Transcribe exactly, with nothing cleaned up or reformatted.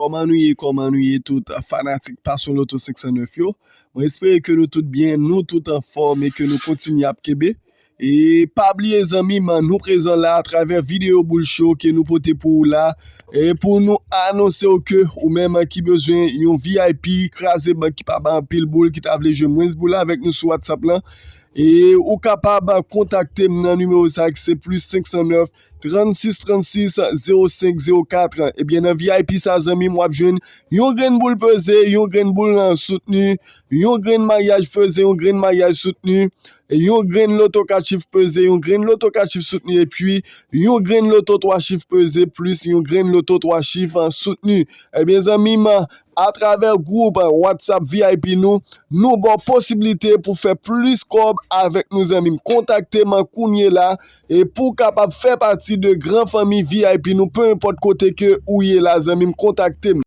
Kòman nou ye, kòman nou ye tout fanatik Passion Lotto senk san nèf yo? Mwen espere ke nou tout byen, nou tout anfòm e ke nou kontinye ap kenbe. E pa bliye zanmi m, nou prezan la atravè videyo Boul Show ke nou pote pou ou la. E pou nou anonse w ke ou menm ki bezwen yon V I P, kraze bank ki pa bay anpil boul, ki ta vle jwe mwens boul avèk nou sou WhatsApp lan, e ou kapab kontakte m nan nimewo sa ki se plis senk san nèf, trannsis trannsis, zewo senk zewo kat. Ebyen, nan V I P sa, zanmi m, w ap jwenn yon grenn boul peze, yon grenn boul soutni, yon grenn maryaj peze, yon grenn maryaj soutni, yon grenn loto kat chif peze, yon grenn loto kat chif soutni, epi yon grenn loto twa chif peze, plis yon grenn loto twa chif, ah, soutni. Ebyen, zanmi m, atravè gwoup WhatsApp V I P nou, nou ba w posiblite pou fè plis kòb avèk nou, zanmi m. Kontakte m kounye la e pou w kapab fè pati de gran fanmi V I P nou, pe enpòt kote ke ou ye la, zanmi m, kontakte m.